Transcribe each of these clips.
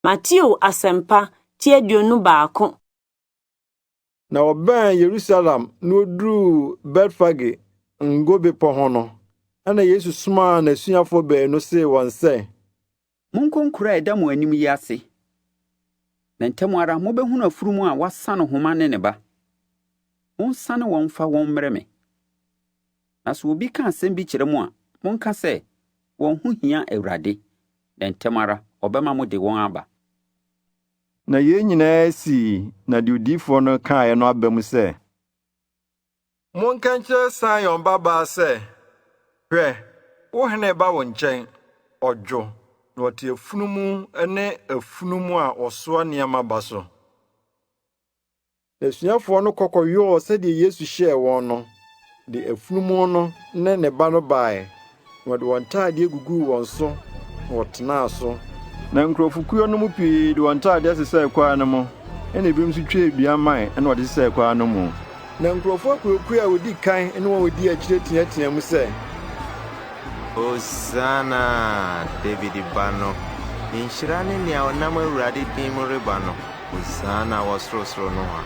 Mateo Asɛmpa, ti 21. Na wɔbɛn Yerusalem na woduruu Betfage, Ngo Bepɔw ho no, ɛnna Yesu somaa n'asuafo baanu see wɔn sɛ, Monkɔ nkuro a ɛda mo anim yi ase, na ntɛm ara mobɛhunu afunumu a wɔasa no homa ne ne ba. Monsane wɔn mfa wɔn mmrɛ me. Na sɛ obi ka asɛm bi kyerɛ mo a, monka sɛ, 'Wɔn ho hia Awurade,' na ntɛm ara ɔbɛma mode wɔn aba. Na yei nyinaa sii na deɛ odiyifoɔ no kaeɛ no aba mu sɛ, Monka nkyerɛ Sion babaa sɛ, Hwɛ, wo hene reba wo nkyɛn, ɔdwo, na ɔte afunumu ne afunumu a ɔsoa nneɛma ba so. N'asuafoɔ no kɔ kɔyɔɔ sɛdeɛ Yesu hyɛɛ wɔn no, de afunumu no ne ne ba no baeɛ, na wɔde wɔn ntadeɛ guguu wɔn so, na wɔtenaa so. Na nkurɔfokuo no mu pii de wɔn ntadeɛ sesɛɛ kwan no mu, ɛnna ebinom nso twaa dua mman na wɔde sesɛɛ kwan no mu. Na nkurɔfoɔ akuakuo a wɔdi kan ne wɔn a wɔdi akyire teateaa mu sɛ. Hosana! Dawid Ba no! Nhyira ne nea ɔnam Awurade din mu reba no! Hosana wɔ sorosoro nohoa!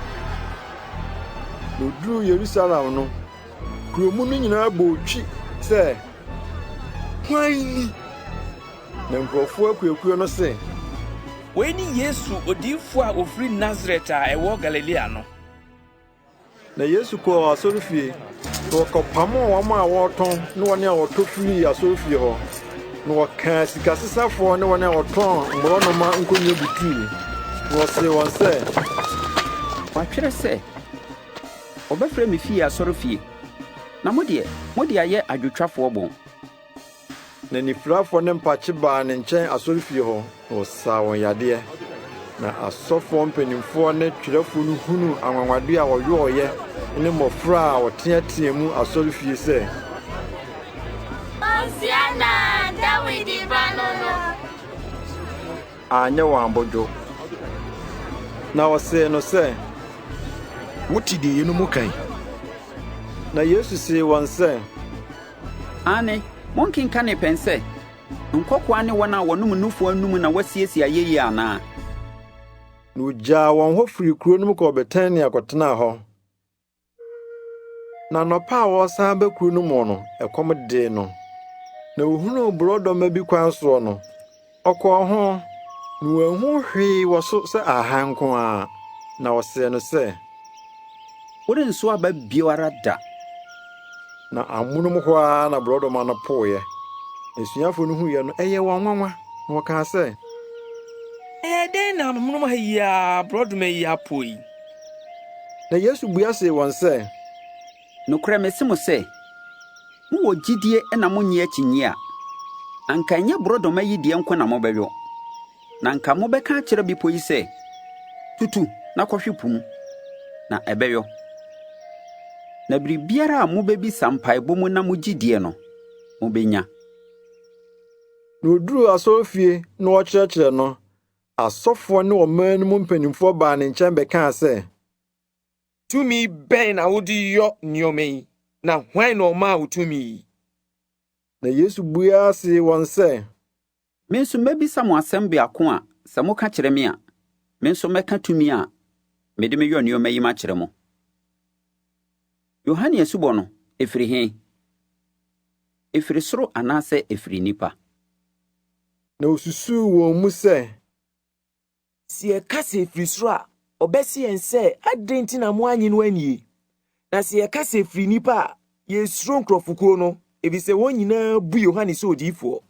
Na oduruu Yerusalem no, kurow mu no nyinaa bɔɔ twi sɛ, Hwan ni? Na nkurɔfo akuakuo no se, Wei ne Yesu, odiyifo a ofiri Nasaret a ɛwɔ Galilea no. Na Yesu kɔɔ asɔrefie, na ɔkɔpamoo wɔn a wɔretɔn ne wɔn a wɔtɔ firii asɔrefie hɔ, na ɔkaa sikasesafoɔ ne wɔn a wɔtɔn mmorɔnoma nkonnwa butui, na ɔsee wɔn sɛ, Wɔatwerɛ sɛ, 'Wɔbɛfrɛ me fie asɔrefie, na mo deɛ, mode ayɛ adwotwafoɔ bon. Na anifirafoɔ ne mpakye baa ne nkyɛn asɔrefie hɔ, na ɔsaa wɔn yadeɛ. Na asɔfoɔ mpanimfoɔ ne twerɛfoɔ no hunuu anwanwadeɛ a ɔyɔeɛ ne mmɔfra a wɔteateaa mu asɔrefie sɛ, Hosiana Dawid ba no no! Anyɛ wɔn abodwo. Na wɔsee no sɛ, Wote deɛ yeinom ka yi? Na Yesu see wɔn sɛ, Aane, monkenkanee pɛn sɛ, 'Nkɔkoaa ne wɔn a wɔnom nufoɔ anom na woasiesie ayɛyie anaa? Na ogyaa wɔn hɔ firii kuro no mu kɔɔ Betania kɔtenaa hɔ. Na anɔpa a wɔresan ba kuro no mu no, ɛkɔm dee no. Na ohunuu borɔdɔma bi kwan soɔ no, ɔkɔɔ ho, na wanhu hwee wɔ so sɛ ahahan nko ara. Na ɔsee no sɛ, Worenso aba bio ara da. Na amonom hɔ ara na borɔdɔma no poeɛ. Na asuafoɔ no huiɛ no, ɛyɛɛ wɔn nwanwa, na wɔkaa sɛ, Ɛyɛɛ dɛn na amonom ha yi ara borɔdɔma yi apo yi? Na Yesu bua see wɔn sɛ, Nokorɛ mese mo sɛ, mowɔ gyidie na monnye akyinnyeɛ a, anka ɛnyɛ borɔdɔma yi deɛ nko na mobɛyɔ, Na anka mobɛka akyerɛ bepɔ yi sɛ, 'Tutu na kɔhwe po mu, na ɛbɛyɔ. Na biribiara a mobɛbisa mpaebɔ mu na mogye die no, mobɛnya. Na oduruu asɔrefie na ɔrekyerɛkyerɛ no, asɔfoɔ ne ɔman no mu mpanimfoɔ baa ne nkyɛn bɛkaa sɛ, Tumi bɛn na wode yɔ nneɛma yi, na hwan na ɔmaa wo tumi yi? Na Yesu bua see wɔn sɛ, Me nso mɛbisa mo asɛm biako a sɛ moka kyerɛ me a, me nso mɛka tumi a mede meyɔ nneɛma yi makyerɛ mo. Yohane asubɔ no, ɛfiri he? Ɛfiri soro anaasɛ ɛfiri nnipa? Na osusuw wɔn mu sɛ, Sɛ yɛka sɛ ɛfiri soro a, ɔbɛse yɛn sɛ, 'Adɛn nti na moannye no annie? Na sɛ yɛka sɛ ɛfiri nnipa a, yɛsuro nkurɔfokuo no, ɛfiri sɛ wɔn nyinaa bu Yohane sɛ odiyifoɔ.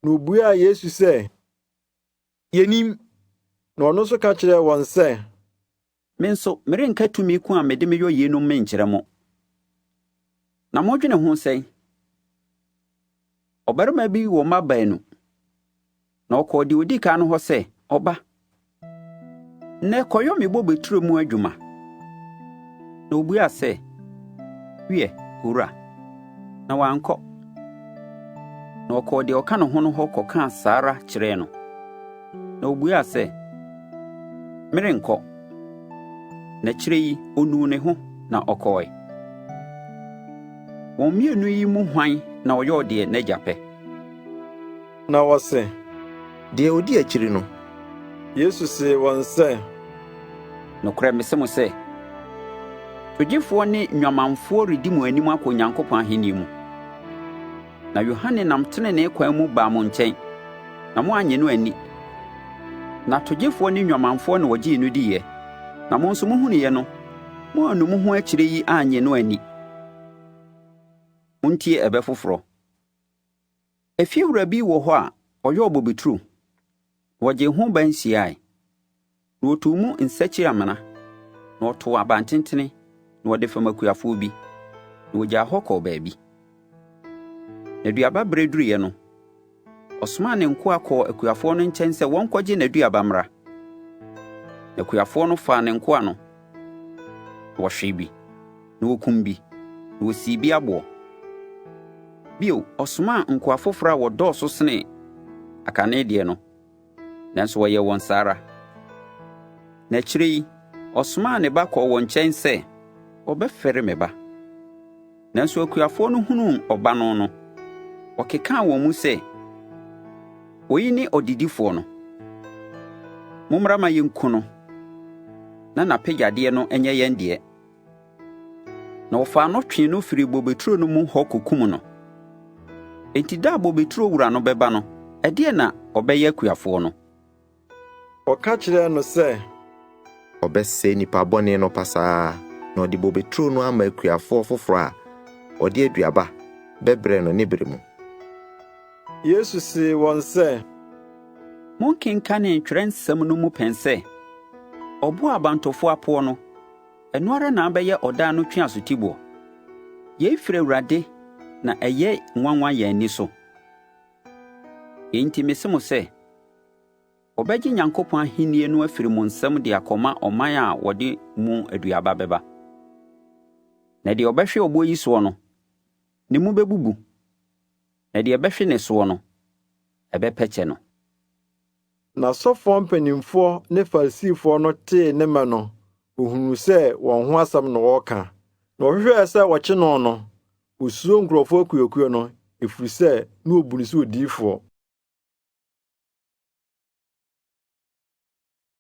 Na obuaa Yesu sɛ, Yennim. Na ɔno nso ka kyerɛɛ wɔn sɛ, Me nso, merenka tumi ko a mede meyɔ yeinom menkyerɛ mo. Na modwene ho sɛn? Ɔbarima bi wɔ mma baanu. Na ɔkɔɔ deɛ ɔdi kan no hɔ sɛ, 'Ɔba, nnɛ kɔyɔ me bobeturo mu adwuma. Na ɔbuaa sɛ, 'Wiɛ, owura. Na wankɔ. Na ɔkɔɔ deɛ ɔka ne ho no hɔ kɔkaa saa ara kyerɛɛ no. Na ɔbuaa sɛ, 'Merenkɔ. Na akyire yi ɔnuu ne ho na ɔkɔɔe. Wɔn mmienu yi mu hwan na ɔyɔɔ deɛ n'agya pɛ? Na wɔse, Deɛ ɔdi akyiri no. Yesu see wɔn sɛ. Nokorɛ mese mo sɛ, togyefoɔ ne nnwamanfoɔ redi mo anim akɔ Onyankopɔn ahennie mu. Na Yohane nam tenenee kwan mu baa mo nkyɛn, na moannye no anni. Na togyefoɔ ne nnwamanfoɔ na wɔgyee no diiɛ, na mo nso mohunuiɛ no, moannu mo ho akyire yi annye no anni. Montie ɛbɛ foforɔ. Efiewura bi wɔ hɔ a ɔyɔɔ bobeturo, na ɔgyee ho ban hyiae, na ɔtuu mu nsakyi-amena, na ɔtoo abantentene, na ɔde fɛm akuafoɔ bi, na ɔgyaa hɔ kɔɔ baabi. N'aduaba berɛ duruiɛ no, ɔsomaa ne nkoa kɔɔ akuafoɔ no nkyɛn sɛ wɔnkɔgye n'aduaba mmra. Na akuafoɔ no faa ne nkoa no, na wɔhwee bi, na wɔkum bi, na wɔsii bi aboɔ. Bio, ɔsomaa nkoa foforɔ a wɔdɔɔso sene akane deɛ no, nanso wɔyɛɛ wɔn saa ara. Na akyire yi, ɔsomaa ne ba kɔɔ wɔn nkyɛn sɛ, 'Wɔbɛfɛre me ba. Nanso akuafoɔ no hunuu ɔba no no, wɔkekaa wɔn mu sɛ, 'Oyi ne ɔdedifoɔ no. Mommra ma yɛnku no, na n'apɛgyadeɛ no nyɛ yɛn deɛ. Na wɔfaa no twee no firii bobeturo no mu hɔ kɔkum no. Enti da a bobeturo wura no bɛba no, ɛdeɛn na ɔbɛyɛ akuafoɔ no? Wɔka kyerɛɛ no sɛ. Ɔbɛsɛe nnipa bɔne no pasaa na ɔde bobeturo no ama akuafoɔ foforɔ a wɔde aduaba bɛbrɛ no ne bere mu. Yesu see wɔn sɛ. Monkenkanee Twerɛnsɛm no mu pɛn sɛ, 'Ɔboɔ a abantofoɔ apoɔ no, Ɛno ara na abɛyɛ ɔdan no tweasotiboɔ. Yei firi Awurade na ɛyɛ nwanwa yɛn ani so. Yei nti mese mo sɛ, wɔbɛgye Nyankopɔn ahennie no afiri mo nsam de akɔma ɔman a wɔde mu aduaba bɛba. Na deɛ ɔbɛhwe ɔboɔ yi soɔ no, ne mu bɛbubu, na deɛ ɛbɛhwe ne soɔ no, ɛbɛpɛkyɛ no. Na asɔfoɔ mpanimfoɔ ne Farisifoɔ no tee ne mmɛ no, wɔhunuu sɛ wɔn ho asɛm na ɔreka. Na wɔhwehwɛɛ sɛ wɔkye no no, wɔsuro nkurɔfoɔ akuakuo no, ɛfiri sɛ na wɔbu no sɛ odiyifoɔ.